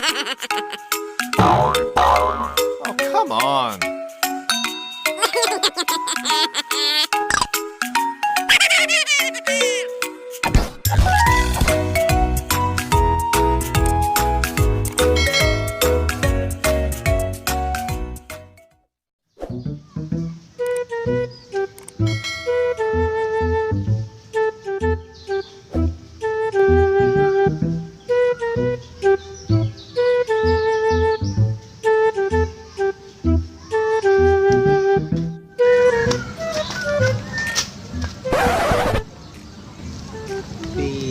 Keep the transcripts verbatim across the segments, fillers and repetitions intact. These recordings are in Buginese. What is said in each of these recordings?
Oh, come on.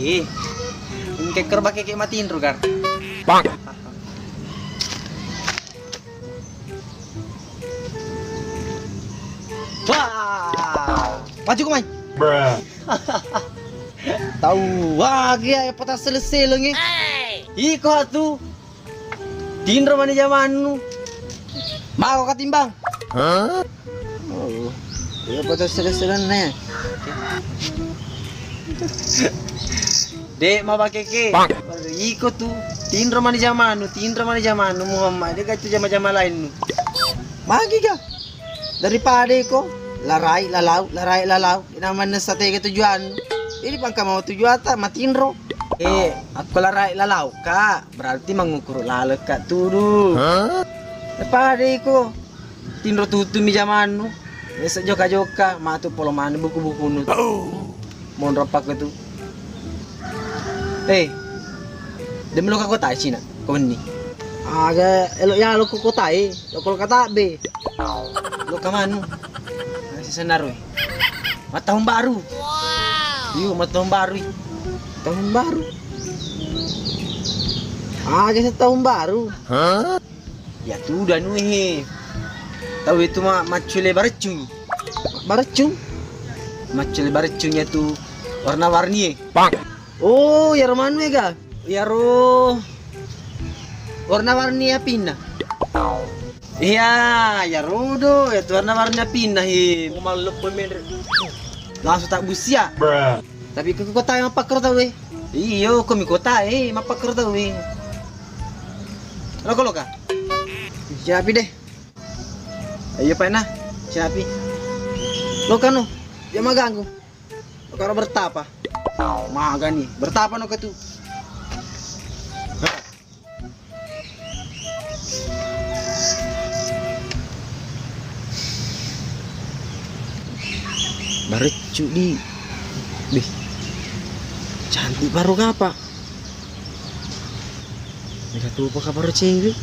Ih, engke ker bake ke matinro, Gar. Bang. Wah, maju ko mai. Tau wage ya pata selesai lengi. Iko atu. Tinro mani jamannu. Mako katimbang. Hah? Oh, iya pata selesai ne. Dek mabakeke. Iko tu tinro mani jamannu, tinro mani jamannu Muhammad, de gaccu jama-jama lainnu. Magi ga? Daripada iko larai lalau, larai lalau, ina manessa tega tujuannu. Jadi pangka mau tujuata matinro. Eh, aku larai lalau ka, berarti mangukuru lalekka tudu. Daripada iko tinro tutumi jamannu. Ese joka-joka matu polo mani buku-bukunu. Monro pakku tu. Eh, demi lo ka kota Cina, ko wenni. Aga elo ya lo ko kota e, lo ko kata be. Lo ka manu. Masih senaroi. Matahun baru. Iyo, matahun baru. Tahun baru. Aga setahun baru. Hah? Ya tuda anu he. Tau itu ma maccule bareccung. Bareccung? Maccule bareccung ya tu warna-warni e. Bang. Oh, yaro manu ega? Yaro warna-warni apinna? Iya, yaro do, ya tu warna-warni apinna he. Malleppo menre. Langsung tak busia. Tapi ke kota yang pakkero tau e. Iyo, ko mi kota e, mappakkero tau e. Lo ko lo ka? Siapi deh. Ayo, Pak, nah. Siapi. Lo kanu, dia maganggu. Lo karo bertapa. Magani, bertapa no ketu. Bareccu di. Bih. Cantik baru ngapa? Mega tupa ka baru cewek.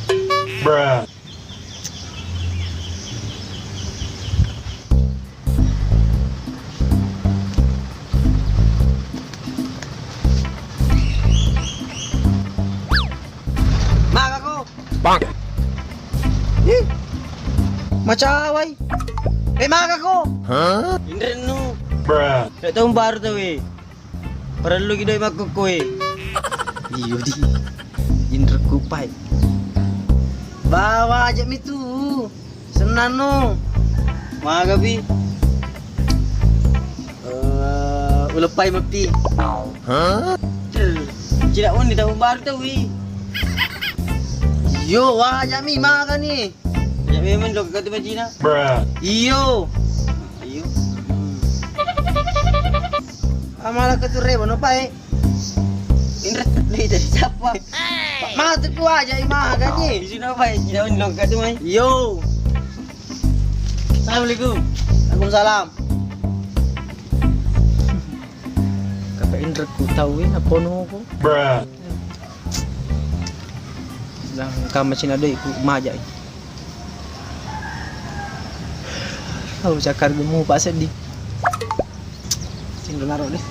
Magako. Bang. Ih. Macawai. Eh, magako. Hah? Inrennu. Bruh. Kayak tahun baru tau, eh. Parellu ki doi makkukkoe. Iyo di. Inrekku pai. Bawa aja mi tu. Senanno. Magapi. Eh, uleppai mappi. Hah? Tidak undi tahun baru tau wi. Iyo, wajak mi maga ni. Ya memang lo katu macina. Iyo. Iyo. Amala katu rebo no pae. Indra, ni jadi siapa? Matu ku aja imaga ni. Di sini apa ya? Tidak undi lo katu mai. Iyo. Assalamualaikum. Waalaikumsalam. Kapa Indra ku tau e, apa no ku? Sedang kama cina doi ku majai. Au cakar gemu pak sedih. Sing naro deh.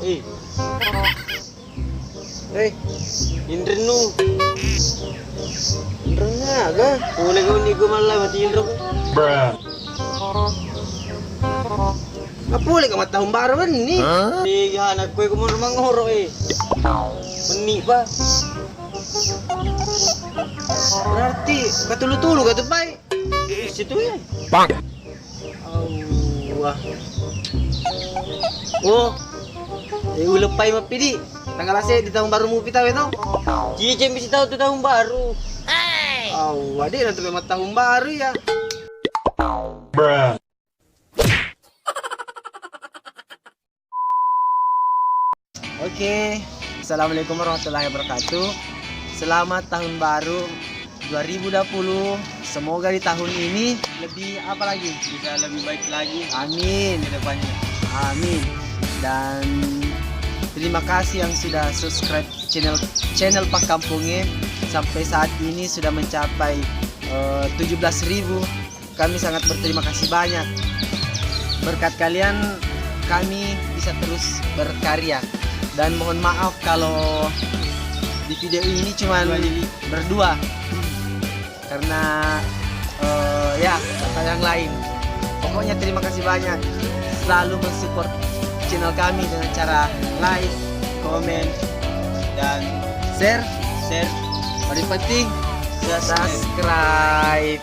Eh. Eh, inrennu. Inrennu aga? Pole kau niku malla mati inro. Bruh. Mapole ka mattahun baru wenni? Tiga anak kue kumur mangoro eh. Wenni pa. Berarti katulu-tulu ka tu pai. Situ ya. Bang. Allah. Oh. Eh, uleppai mappidi. Tanggal ase di tahun baru mupi tawe to. Cici bisa tahu tu tahun baru. Allah, dia nanti memang tahun baru ya. Bruh. Oke, assalamualaikum warahmatullahi wabarakatuh. Selamat tahun baru dua ribu dua puluh. Semoga di tahun ini lebih apa lagi? Bisa lebih baik lagi. Amin. Ke depannya. Amin. Dan terima kasih yang sudah subscribe channel channel Pakkampongnya. Sampai saat ini sudah mencapai eh, tujuh belas ribu. Kami sangat berterima kasih banyak. Berkat kalian, kami bisa terus berkarya. Dan mohon maaf kalau di video ini cuman berdua. Karena eh, ya, kata yang lain. Pokoknya terima kasih banyak. Selalu mensupport channel kami dengan cara like, komen, dan share. Share. Paling penting, subscribe.